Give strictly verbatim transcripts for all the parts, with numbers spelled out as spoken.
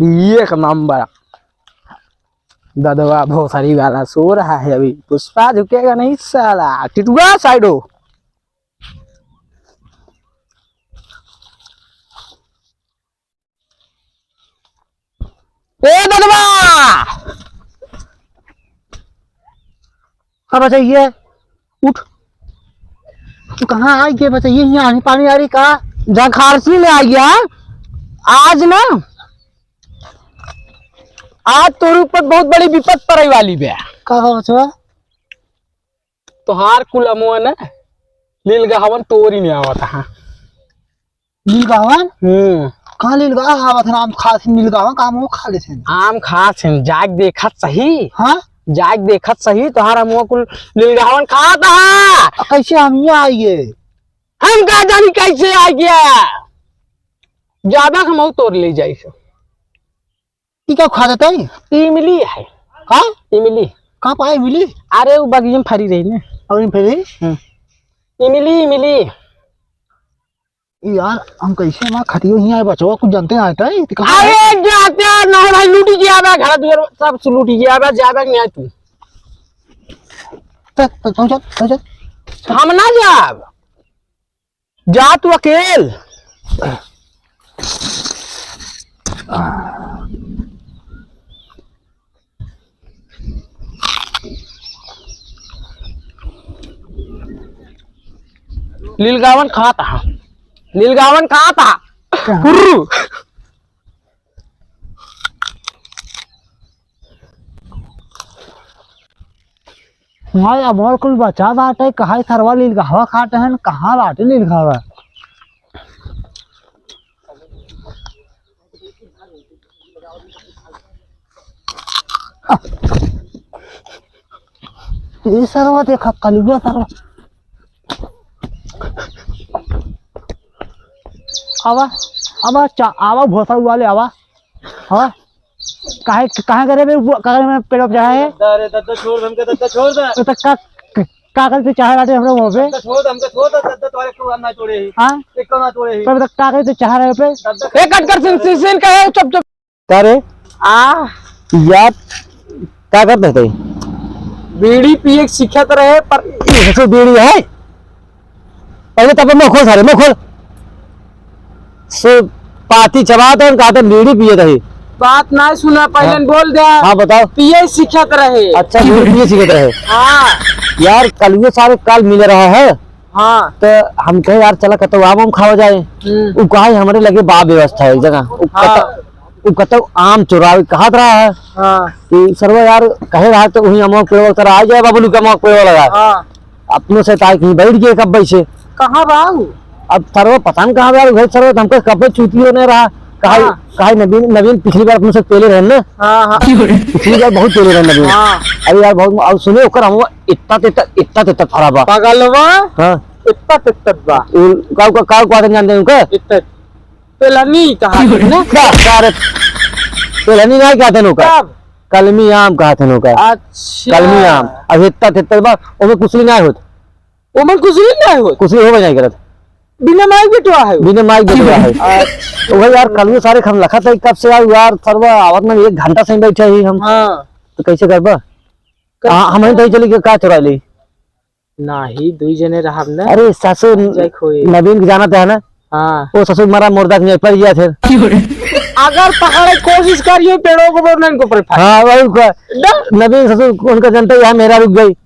एक नंबर। ददवा भोसड़ी वाला सो रहा है अभी। पुष्पा झुकेगा नहीं साला। टिटुआ साइड हो। ए ददवा! अब बचइया, उठ। तू कहाँ आइ गया बचइया? यहाँ आनी पानी आ रही का? जखारसी में आइ गया। आज ना, आज तोर ऊपर बहुत बड़ी विपत पड़े वाली बे। का बा बचवा? तोहार कुल अमवा न लीलगहवन तोरी में आवत ह। लीलगहवन? हम्म। कहाँ लीलगहवन आवत ह? आम खात ही लीलगहवन, का हम खा लेत ही? आम खात ही, जाग देखत सही। हाँ? जाग देखत सही, तोहार अमवा कुल लीलगहवन खात ह। आ, कैसे हम यहाँ आइए? हम का जानी कैसे आ गया? जाबा हम तोर ले जाई से। ई का खा देता है? इमली है। हाँ? इमली। कहाँ पाए इमली? अरे, वो बगिया में फरी रही ना। और इमली फरी? हम्म। इमली, इमली। यार, हम कैसे ना खतियो ही आए बचवा, कुछ जानते ना आता है, तो कहाँ अरे, जाते हैं, ना भाई, लूटी गया बा, घर दुआर सब लूटी गया बा, जाबे नहीं तू। चल, चल, चल, चल, चल। हम ना जाब। जा तू अकेल। लीलगहवन खात ह, लीलगहवन खात ह। कहाँ? हुर्रू। हमारे अमवा कुल बचा बाटे, कहाँ सरवा लीलगहवा खात हैं, कहाँ बाटे लीलगहवा? ए सरवा देखा, कलुआ सरवा। आवा, आवा, चा-, आवा, भोसड़ी वाले, आवा। हाँ? काहे, काहे करे बे, वो, काहे में पेड़ों पे चढ़ा है? दद्दा रे, दद्दा छोड़ दे हमके, दद्दा छोड़ दे। तो का, का करते चाह रहे थे हम लोग वहाँ पे? दद्दा छोड़ दे हमके, छोड़ दे, दद्दा तोरे को हम ना छोड़े ही। हाँ? एक को ना छोड़े ही। पर बता, का करते चाह रहे हो पे? दद्दा ए, कट कर, सीन, सीन, सीन का है, चुप, चुप। का रे? आ? यार, का करत हते? बीड़ी पिए के सीखत रहे, पर ये तो बीड़ी है। पहले तब मुँह खोल सारे, मुँह खोल। सो पाती चबात है, कहते बीड़ी पिए रही। बात ना सुना, पहले हाँ। बोल दे। हाँ, बताओ। पिए सीखत रहे। अच्छा, बीड़ी पिए सीखत रहे। हाँ। यार, कल ये सारे काल मिले रहा है। हाँ। तो हम कहे, "यार, चला, कतौ आम, आम खावा जाए।" हम्म। उ कहा, "हमरे लगे बा व्यवस्था है एक जगह।" उ हाँ। कतौ, उ कतौ आम चोरावे कहत रहा है। हाँ। कि सरवा यार कहे रहा तो वही अमवा के पेड़वा तर आ जाए, बाबुलू के अमवा के पेड़वा लगा। हाँ। अपनों से ताई कहीं बैठ गए कब से। कहाँ बा उ? अब सरवा पता नहीं कहाँ बा, भाई सरवा तो हमको कब चूती होने रहा। कहा, हाँ। कहा नवीन, नवीन पिछली बार अपनों से पेले रहे ना। हाँ, हाँ। पिछली बार बहुत पेले रहे नवीन। हाँ। अरे यार बहुत, अब सुने ओकर अमवा इतना तेता, इतना तेता फरा बा। पागलवा। हाँ। इतना तेता बा। उ, का, का, का, का जानते हैं उनका? इतना पेलहनी कहा थे ना? का, का रे? पेलहनी नहीं कहते हैं ओका। कब? कलमी आम कहते हैं ओका। अच्छा। कलमी आम। अब इतना तेता बा, ओमे कुछ भी नहीं होत। ओमे कुछ भी नहीं होत? कुछ भी होबे नहीं करत। बिना माई बेटवा है। बिना माई बेटवा है। अच्छा। तो वही यार, कल भी सारे हम लखत है, कब से यार, यार, सरवा आवत ना, एक घंटा से बैठे ही हम। हाँ। तो कैसे करबा? कर- हाँ, हम ही तो चली के का चुरा ली? नाही, दुई जने रहब ना। अरे, ससुर जाए खोए। नवीन के जानत है ना? हाँ। वो ससुर मरा मुर्दा के नहीं पड़ गया थे। अगर पकड़े कोशिश करियो, पेड़ों को बोलने को पर फाड़। हाँ, वही का। ना? नवीन ससुर उनका जनता यहाँ मेरा रुक गई।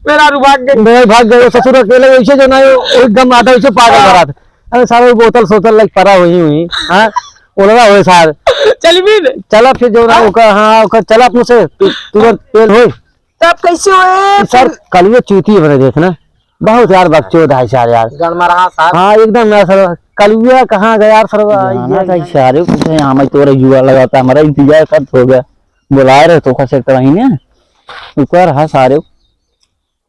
मेरा रुक भाग गई। मेरा भाग गई, वो ससुर अकेले वैसे जो ना हो, एकदम आधा वैसे पागल हाँ। भरा था। अरे सारे बोतल सोतल लाइक परा हुई हुई, हाँ? ओलवा हुए सार। चल भी दे। चला फिर जो ना हाँ। ओकर, हाँ, ओकर चला अपने से, तू, तुरंत तेल होई। तब कैसे होए? सर, कलुए चूती बने देख ना। बहुत यार बकचोद है सर यार। गड़मरहा साहब। हाँ, एकदम यार सर, कलुआ कहाँ गया यार सर? जाना ये था नहीं। सारे कुछ है, हमें तोरा जुआ लगाता, हमारा इंतजार कर हो गया। बुलाए रहे तो कैसे कराई ने? ऊपर है सारे।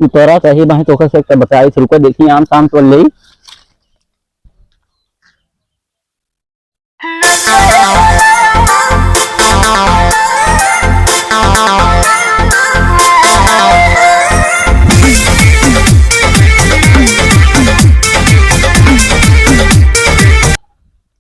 तू तोरा चाहिए भाई तो कैसे बताई, रुको देखी आम शाम तो ले।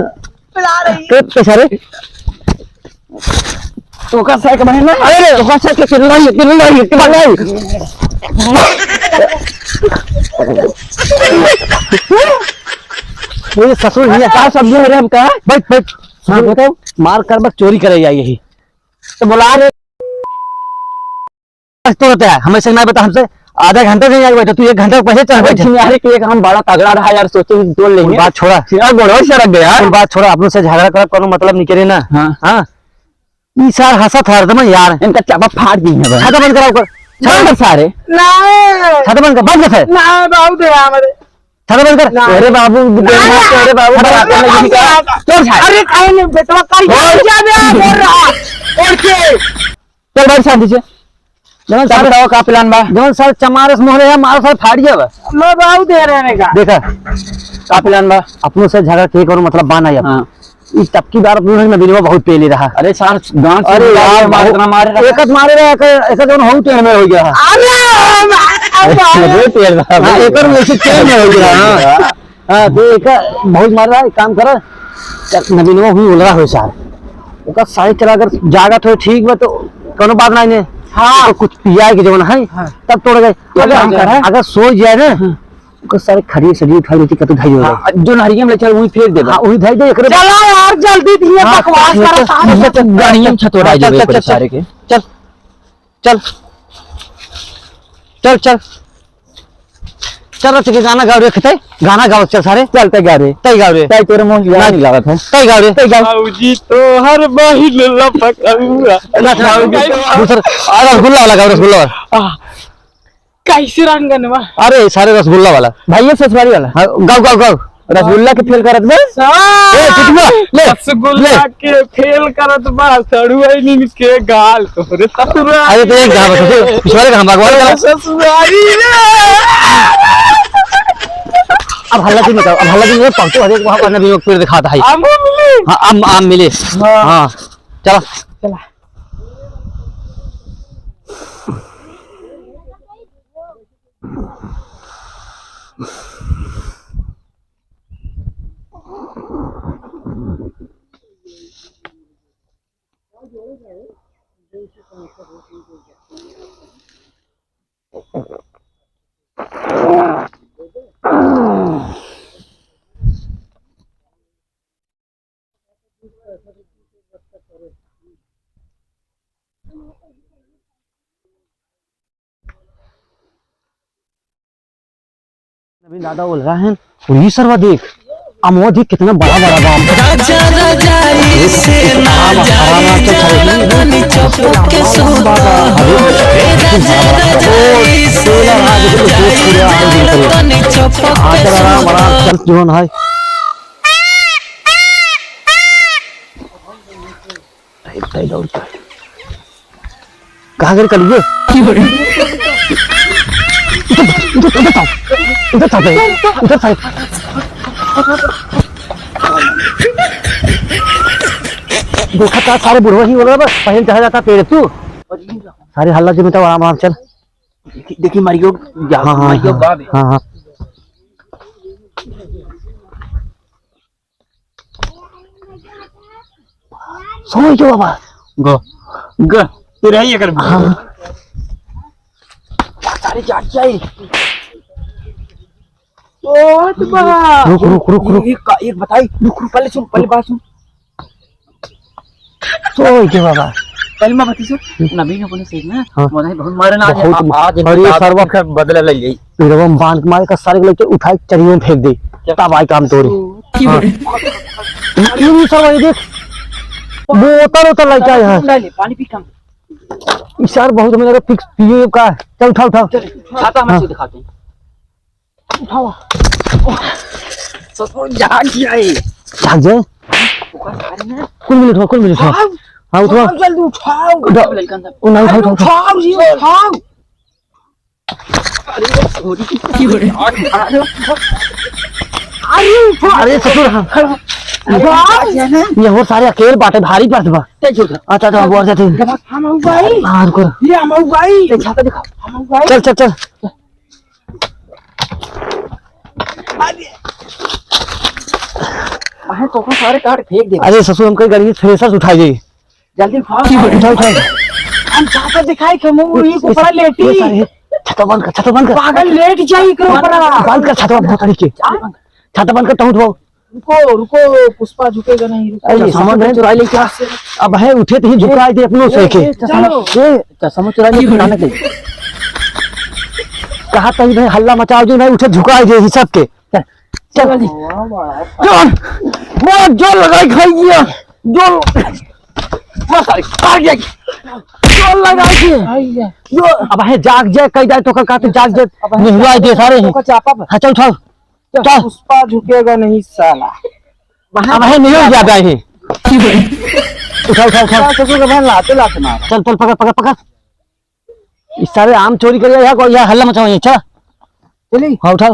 पिला रही। तो, तो सारे, तो का सारे के बहन ना? अरे, तो का सारे के चिल्लाई, चिल्लाई, चिल्लाई। ये ससुर, ये का सब जो है रे हमका? बैठ, बैठ। हाँ, बताओ। मार कर बस चोरी करे जाए यही। तो बुला रे। तो होता है, हमें से ना बता, हमसे आधा घंटा से यहाँ बैठा, तू एक घंटा पहले चल बैठे। सिंगारे के एक हम बड़ा तगड़ा रहा यार, सोचे कि तोड़ लेंगे। बात छोड़ा। सिंगार गोड़वा से रख गया। बात छोड़ा, अपनों से झगड़ा करा, कोनो मतलब नहीं करे ना। हाँ। हाँ। ई सार हंसत हरदम यार। इनका चापा फाड़ दी है भाई। छाता बंद कराओ कर। छाता बंद सारे। नहीं। छाता बंद कर, बंद कर। नहीं, बहुत है हमारे। छाता बंद कर। नहीं। अरे बाबू, नहीं। अरे बाबू, छाता बंद कर। बराबर में नहीं कर। चल सारे। अरे, कहीं नहीं, बेटवा, कहीं छोड़। जा बे, बोल रहा। छोड़ के। चल भाई, शांति से। जवन तब सारे बताओ, का plan बा? जवन सारे चमारस मोहरे है, मारो सारे फाड़ जावे। लो बाबू दे रहे हैं का? देखा। का plan बा? अपनों से झगड़ा के करो, मतलब, बा ना अब। हाँ। इस तब की बार अपनों से नबीनवा बहुत पेले रहा। अरे सार, गांठ से अरे निकाल यार, के मार बहुत इतना मारे रहा। एक हाथ मारे रहा, एक, एक हाथ जवन हऊ टेढ़ में हो गया। अरे, अरे, अरे, टेढ़ रहा। हाँ, एक हाथ में ऐसे टेढ़ में हो गया, हाँ। हाँ, तो एक बहुत मार रहा है, एक काम कर, नबीनवा हुई उलरा हो सार। ओका साइड चला, अगर जागत हो ठीक बा तो कोनो बात नहीं ने। हाँ। तो कुछ पिया के जवन है, हाँ। तब तोड़ गए। तो अगर, काम कर। अगर सो जाए ना, हाँ। ओका सारे खड़ी सड़ी उठा लेती, कतौ धई हो हाँ, जाए। जो नहरिया में ले चल, वही फेंक दे बस। हाँ, वही धई दे, एकरे चला यार, जल्दी दिए, हाँ, बकवास चल, करो, चल, सारे चल, चल, गाड़िया में छतोड़ा हाँ, चल, देबे चल, एकरे चल, सारे के। चल। चल। चल, चल। चल, रच के गाना गाओ रे, खते। गाना गाओ, चल सारे। चल, तै गाओ रे। तै गाओ रे। तै तोरे मुंह से गाना ना। नहीं लागत है। तै गाओ रे। तै गाओ। भौजी तोहर बहिन लपकउआ। ना, ना, दूसर, आ, रसगुल्ला वाला गाओ, रसगुल्ला वाला। आ, कैसे रंगनवा? अरे, सारे रसगुल्ला वाला। भाई, ये ससुरारी वाला। हाँ, गाओ, गाओ, गाओ। रसगुल्ला के फेल करत बे? सार ए, चुप ना, ले, रसगुल्ला ले। के फेल करत बा, सड़ुआइन के गाल तोहरे ससुरारी। अरे, तो एक गाँव में ससुर, पिछवाड़े का हम भगवान का। ससुरारी रे। अब हल्ला क्यों मचाओ? अब हल्ला क्यों मचाओ? पहुँचो, हर एक वहाँ पर नबी लोग पेड़ दिखाता है। आम मिले। हाँ, आम, आम मिले। हाँ। हाँ, चला। चला। अभी दादा बोल रहा है, और ये सरवा देख, अमवा देख कितना बड़ा बड़ा बा। राजा रजाई से ना जाई, चला रानी चौपट के सूता हो। ए राजा रजाई से ना जाई, चला रानी चौपट के सूता। जोन है। कहाँ गए कल ये? उधर, उधर, उधर था। उधर था बे। उधर था। देखा था, सारे बुढ़वा ही बोल रहा बस, पहले चला जाता पेड़ तू। सारे हल्ला जो मिटा, आराम, आराम चल। देखी, देखी, मारियो, जा, हाँ, हाँ, मारियो हाँ, बाबे। हाँ, हाँ। सो गयो बाबा। गो, गो, तू रही अगर हाँ। सारे जाग जाए। ओ, तो बा। रुक, रुक, रुक, रुक। एक, एक बताई, रुक, रुक, पहले सुन, पहले बात सुन। सो गयो बाबा। पहले मैं बताई सर, नवीन अपने से ना, हाँ। मजा बहुत मारे ना, आज, बहुत आज इनके अरे साथ सरवा। का बदला ले जाई। इधर हम बांध के मारे का सारे के लेके उठाए चरियो में फेंक दे। क्या? तब आई काम तोरे। हाँ। ये भी सरवा, ये देख। बोतल उतल लेके आए हैं। पानी पी कम। ई सार बहुत हमें लगा पिए का। चल उठाओ, उठाओ। चल, छाता में हाँ। से दिखाते हैं। उठाओ। ससुर जाग गया है। जाग जाए। ओकर सारे ना। कुल मिनट हो, कुल मिनट हो। उठाओ। हाँ, उठाओ। उठाओ, जल्दी उठाओ। उठाओ। लड़का अंदर। ओ, ना, उठाओ, अरे, उठाओ, उठाओ। उठाओ जी, उठाओ। अरे, उठाओ। अरे, उठाओ। अरे, ससुर, हाँ। उठाओ। ये हो सारे अकेल बाटे, भारी पड़त बा। तेज हो जा। अच्छा, अच्छा, वो आ जाते हैं। हम आऊ भाई। हाँ, रुको। ये हम आऊ भाई। ये छाता दिखाओ। हम आऊ भाई। चल, चल, चल। अरे। अहे, तोका सारे काट फेंक दे। अरे ससुर, हमके गाड़ी में थ्रेसर उठाई दे। जल्दी उठाओ। उठाओ, उठाओ। हम छाता दिखाई के मुंह ये ऊपर लेटी। ये सारे, छाता बंद कर, छाता बंद कर। पागल लेट जाई एकरो ऊपर। बंद कर छाता, बहुत तरीके। हाँ? छाता बंद कर, तहूँ उठवाओ। रुको, रुको, पुष्पा झुकेगा नहीं, रुको। अरे, सामान चोरा ले क्या? अब है, उठे तो ही झुका दे अपनों से के। चलो। ए, चश्मा चोरा ले, चुराने के। कहा तही भाई हल्ला मचाओ जी, भाई उठे झुका दे ही सबके। चल, चल जल्दी। वाह, वाह। चल, वाह, जोर लगाई खाई गया। जोर। वाह, सारी, आ गया। जोर लगाई के। आई गया। जो अब है जाग जाए, कह जाए तो का कहते जाग जाए। अब है निहुआ दे सारे ही। तो का चापा पर। हाँ, चल उठाओ। चल। पुष्पा झुकेगा नहीं साला। अब है नहीं हो गया भाई। उठा, उठा, उठा। ससुर के बहन लाते लाते मार। चल, चल, पकड़, पकड़, पकड़। इस सारे आम चोरी करिया, यहाँ को, यहाँ हल्ला मचावा, यहाँ, चला। चली। हाँ, उठा।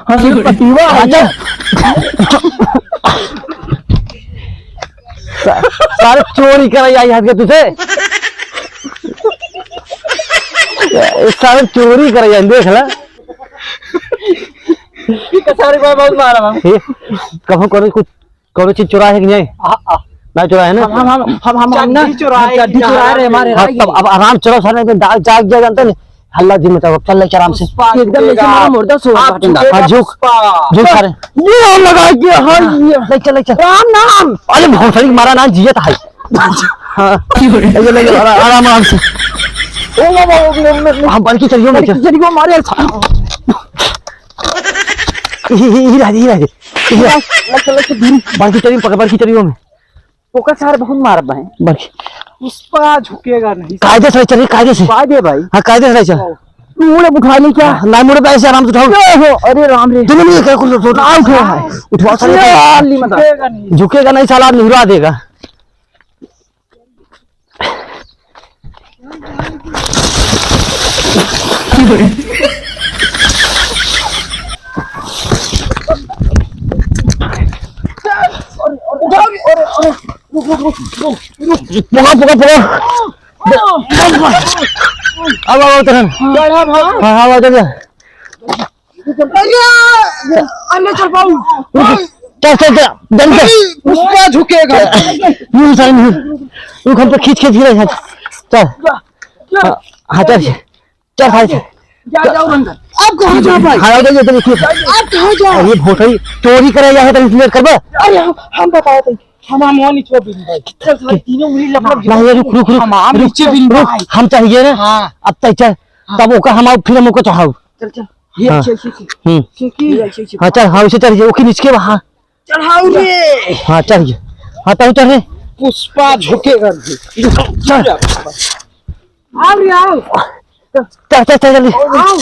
हाँ, पतीवा हाँ, है। चल। सा-, सारे चोरी करिया, यहाँ के तुझे। इस सारे चोरी करिया, देख ला। ये कसारी भाई बहुत मारा हम। ये, कहो करो कुछ कौनो चीज चोरा है कि नहीं? आ, आ। ना चोरा है ना? हम, हम, हम, हम, हम, हम ना, चड्डी चोरा है, चड्डी चोरा है, हमारे हाँ, रागी। तब अब आराम चलो सारे, एकदम जाग, जाग जाग जानते नहीं। हल्ला जी मचाओ, चल ले आराम से। पुष्पा एकदम झुकेगा। जैसे हमारा मुर्दा सो आप बाटे। झुकेगा हाँ, झुक। पुष्पा। झुक सारे। ये हम लगा के, हाँ, हाँ, ये। ले चल, ले चल। राम नाम। अरे भोसड़ी मारा ना, जियत है। हाँ। ले, ले, ले, आराम, आराम, आराम से। ओ बाबा, ओ, ओ, ओ, ओ। हाँ, बड़की चलियो, मैं बड़की चलियो, मारे। ही, ही, ही, राजी, राजी। लग, लग, लग, धीरे। बड़की चली पकड़, बड़की चली में। ओकर सार बहुत मारत बा। बड़की। पुष्पा झुकेगा नहीं। कायदे से चली, कायदे से। कायदे भाई। हाँ, कायदे से चल। तू मुड़े उठा ले क्या? हाँ, ना मुड़े, ऐसे आराम से उठाओ। ए हो, अरे राम रे। तुमने नहीं क्या कुछ सोचा? ना उठे है। उठवा साले। ये हाल नहीं बता। झुकेगा नहीं। झुकेगा नहीं साला, निहुरा देगा। पुका, पुका, पुका। आओ, आओ, आओ, तहन। हाँ, हाँ, आओ, आओ, आओ। अरे, अरे, चल पाऊ। चल, चल, चल, जल्दी चल। पुष्पा झुकेगा। यूं साइन, यूं। रुक, हम तो खींच, खींच गिरे हैं। चल। हाँ, हाँ, चल। चल, भाई, चल। जा, जाओ अंदर। आप कहाँ जा भाई? हाँ, उधर, उधर, उधर। आप कहाँ जा? अरे, भोसड़ी, चोरी करे जा है, तो इसलिए करबे? अरे, हम, हम बताओ तो। हम, हम वहाँ नीचे बिन भाई। चल, सारे तीनों उंगली लपक नहीं, ये रुक, रुक, रुक, हम, हम रुक, नीचे बिन रुक, भाई। हम चाहिए ना। हाँ। अब तय चल। हाँ। तब ओका हम आओ, फिर हम ओका चढ़ाओ। चल, चल। ये हाँ। अच्छे, अच्छे, अच्छे। हम्म। क्योंकि ये अच्छे, अच्छे। हाँ, चल, हाँ, उसे चढ़िए, ओके नीचे के वहाँ। चढ़ाओ रे। हाँ, चढ़िए। हाँ, तब चढ़ रे। पुष्पा झुकेगा नहीं। चढ़। आओ रे, आओ। चढ़, चढ़, चढ़, जल्दी। आओ।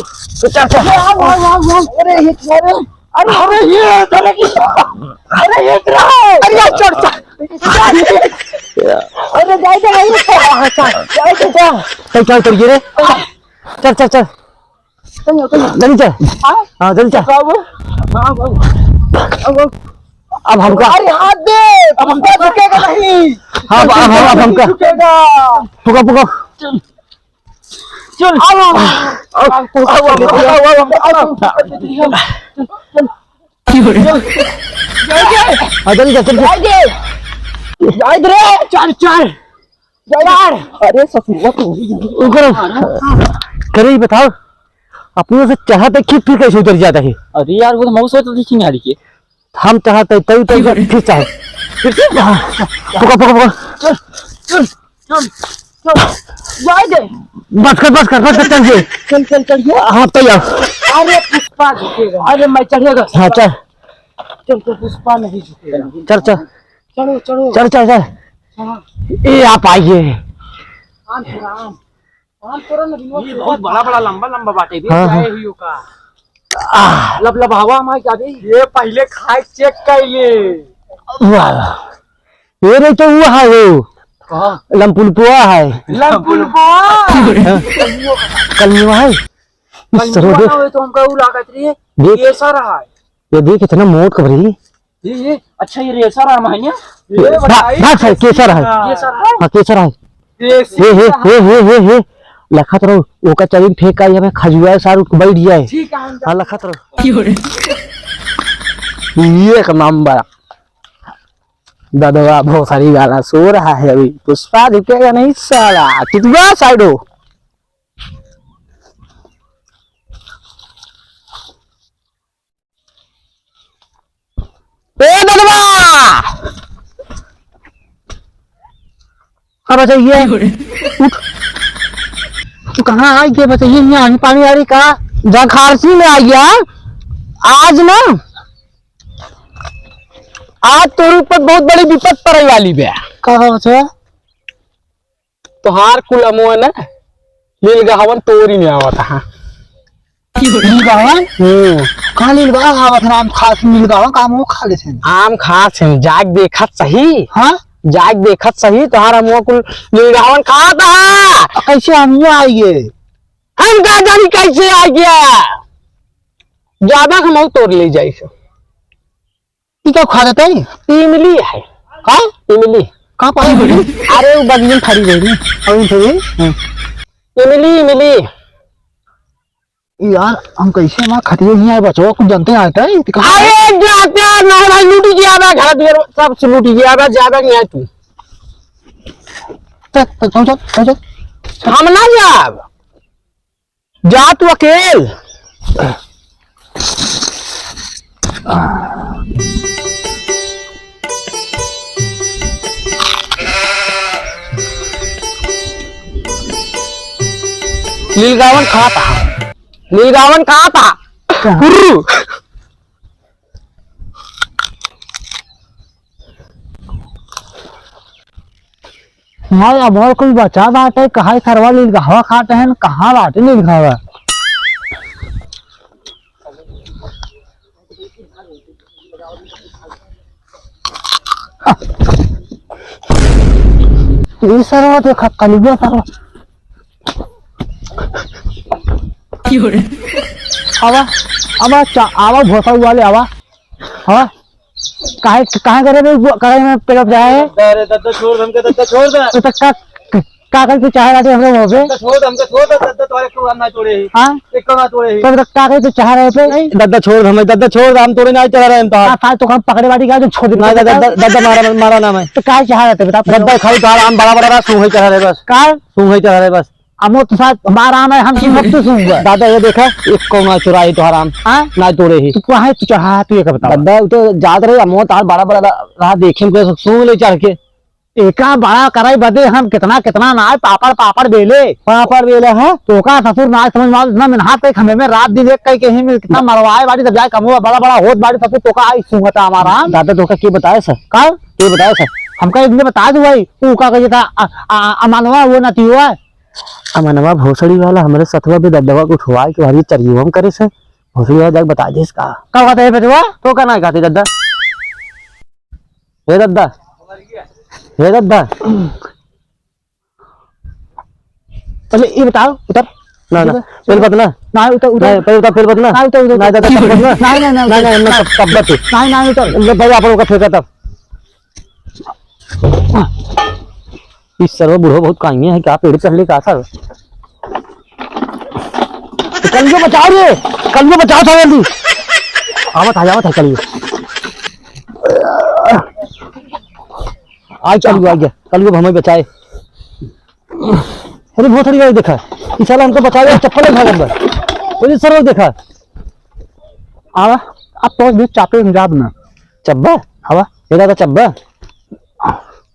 चढ़, चढ़। आओ, आओ, आओ, आओ। अरे, ये क्या रे? अरे, अरे, ये, अरे, ये, अरे, ये क्या है? अरे, यार, चढ़, चढ़। अरे, जाए दे, भाई। हाँ, चढ़, जाए दे, जा। चढ़, चढ़, चढ़, ये रे। चढ़, चढ़, चढ़। चल, चल। जल्दी चल। हाँ? हाँ, जल्दी चल। बाबू, हाँ, बाबू। अब, अब। अब हमका अरे, हाथ दे, अब हमका झुकेगा नहीं। हाँ, अब, अब, अब हमका झुकेगा। पुका, पुका। चल। चल। अब, अब, अब, अब। हाँ, जल्दी चल, चल, चल। जाए दे। जाए दे रे। चल, चल। यार, अरे ससुरवा तो उनको करे ही बताओ, अपने से चढ़ा तक खींच फिर कैसे उतर जाता है? अरे यार, वो तो मऊ सोच रही थी नारी के। हम चढ़ा तक तई तई फिर चाहे। फिर से? हाँ। पकड़, पकड़, पकड़। चल, चल, चल, चल। जाए दे। बस कर, बस कर, बस कर, चल जे। चल, चल, चल, ये। हाँ, तैयार। अरे, पुष्पा झुकेगा। अरे, मैं चढ़ेगा। हाँ, चल। चल, तो पुष्पा नहीं झुकेगा। चल, चल। चढ़ो, चढ़ो। चल, चल, चल। हाँ। ए, आप आइए। आम, आम। आम तोरा ना, ये बहुत बड़ा बड़ा, लंबा लंबा बाटे, हाँ, हाँ। हुई का? आह। लबलबावा माई का दे। ये पहले खाए check कर ले। वाह। ये रे तो वो है वो। कहाँ? लमपुलपुआ है। लमपुलपुआ। हाँ। कलमिया है। कलमिया सरो दे। ना होए तो हमका उ लागत रही है। देख। केसर है। ये देख, इतना मोट कबरी। ये, ये, अच्छा, ये रेसर आम है ना? ये भाग, भाई, भाग सारे, केसर है। केसर है? हाँ, केसर है। देसी हे, हे, आम। हे, हे, हे, हे। लखत रहो, ओका चरिन फेंक आई हमें खजुआ सारू बैठ जाए। ठीक है, हम हाँ, लखत रहो। क्यों रे? एक नंबर। ददवा भोसड़ी वाला सो रहा है अभी। पुष्पा झुकेगा नहीं साला। कितना side हो? ए ददवा! अब बचइए। उठ। तू कहाँ आई के बचइए? यहाँ आनी पानी आ रही का? जखारसी में आई है। आज ना, आज तोर ऊपर बहुत बड़ी विपत पड़े वाली बे। का हो बचवा? तोहार कुल अमवा ना, लीलगहवन तोरी में आवत हा। लीलगहवन? हम्म। कहाँ लीलगहवन आवत है? आम खास लीलगहवन का आम खा लेते हैं। आम खास हैं, जाग देखत सही। हाँ? जाग देखत सही, तोहार अमवा कुल लीलगहवन खात हा। कैसे अमवा आई गे? हम का जानी कैसे आ गया? ज्यादा हम तोर ले जाई से। ई का खा देते हैं? इमली है। का? इमली। का पानी इमली? अरे, वो बगली में फरी गई ना। अभी फरी? हम्म। इमली, इमली। यार, हम कैसे ना खतिए नहीं आए बचवा, कुछ जानते हैं आता है? अरे, जाते हैं, नहीं भाई, लूटी गया बा, घर दुआर सब से लूटी गया बा, ज्यादा नहीं आए तू। चल, चल, चल, चल, चल। हम ना जाब। जा तू अकेल। लीलगावन खाता। लीलगावन खाता। हुर्रू। नहीं, अब और कुछ बचा बाटे, कहाँ सरवा लीलगहवा खाते हैं, कहाँ बाटे लीलगहवा? ई सरवा देखा, कलुआ सरवा। क्यों रे? आवा, आवा, चा-, आवा, भोसड़ी वाले, आवा। हाँ? काहे, काहे करे बे, वो काहे में पेड़ पे जाए? अरे दद्दा छोड़ दे हमके, दद्दा छोड़ दे। तो का, का करके चाहे रहते हमरे मुंह पे? दद्दा छोड़ दे हमके, छोड़ दे, दद्दा तोरे को हम ना तोड़े ही। हाँ? एक को ना तोड़े ही। तो का करके चाहे रहे पे? दद्दा छोड़ दे हमें, दद्दा छोड़ दे, हम तोड़े ना चाह रहे हैं तो। हाँ, साथ तो हम पकड़े बाटी का जो छोड़ दे। ना, दद्दा, दद्दा, दद्दा मारा, मारा ना मैं। तो काहे चाह रहे थे बता? दद्दा खाली तो आराम बड़ा बड़ा रहा, सूंघ ही चाह रहे बस। का? सूंघ ही चाह रहे बस। अमो तो साथ हमारा आम है, हम सुन, हम तो सुन गए। दादा, ये देखा, एक कौन आ चुरा है तोहरा आम? हाँ? ना तोड़े ही। तू कहाँ है, तू चढ़ा है, तू ये का बतावा? दादा, वो तो जात रहे, अमो तार बड़ा बड़ा रा-, रहा, देखे हमको सूंघ ले चढ़ के। एका बड़ा कराई बदे हम कितना, कितना ना है, पापड़, पापड़ बेले। पापड़ बेले, हाँ? तो का ससुर ना समझ में आवत, इतना मेहनत कई हमें में रात दिन एक कई के ही में कितना मरवाए बाड़ी, तब जाए कमवा बड़ा, बड़ा होत बाड़ी ससुर, तो का आई सूंघता हमारा आम? दादा, तो का के बताए सर? का? के बताए सर? हमका एक दिन बता दू भाई, ऊ का कहे था, आ, आ, अमानवा वो ना तियुआ। अमनवा भोसड़ी वाला हमरे सथवा पे दद्दवा के उठवाए के भारी चरियो हम करे से। भोसड़ी वाला जाके बता देस का। का बात है बचवा? तो का ना कहते दद्दा? हे दद्दा। हे दद्दा। पहले ये बताओ, उतर। ना, ना। उतर। पहले बतना। ना, उतर, उतर। ना, पहले उतर, पहले बतना। ना, उतर, उतर, ना, उतर। दद्दा, तब बतना। ना, ना, ना, ना, उतर। ना, ना, तब, तब बत। ना, ना, उतर। ले भाई, आप लोग का फेंका तब। ई सरवा बूढ़ो बहुत काइये है, का पेड़ चढ़ले का सर? कलुआ बचाओ रे, कलुआ बचाओ था जल्दी। आवत है, आवत है कलुआ। आज कलुआ आ गया, कलुआ हमें बचाए। अरे बहुत सारी गाड़ी देखा, ई साला हमको बचाए, चप्पल ही भागत बा। अरे सरवा देखा। आवा, अब तो भी चापे में जाब ना। चब्बा? हवा? ये दादा चब्बा?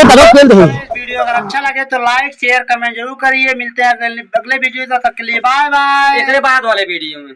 के दबा खेल दे। इस वीडियो अगर अच्छा लगे तो like, share, comment जरूर करिए। मिलते हैं अगले, अगले वीडियो, तब तक के लिए bye bye। एकरे बाद वाले वीडियो में।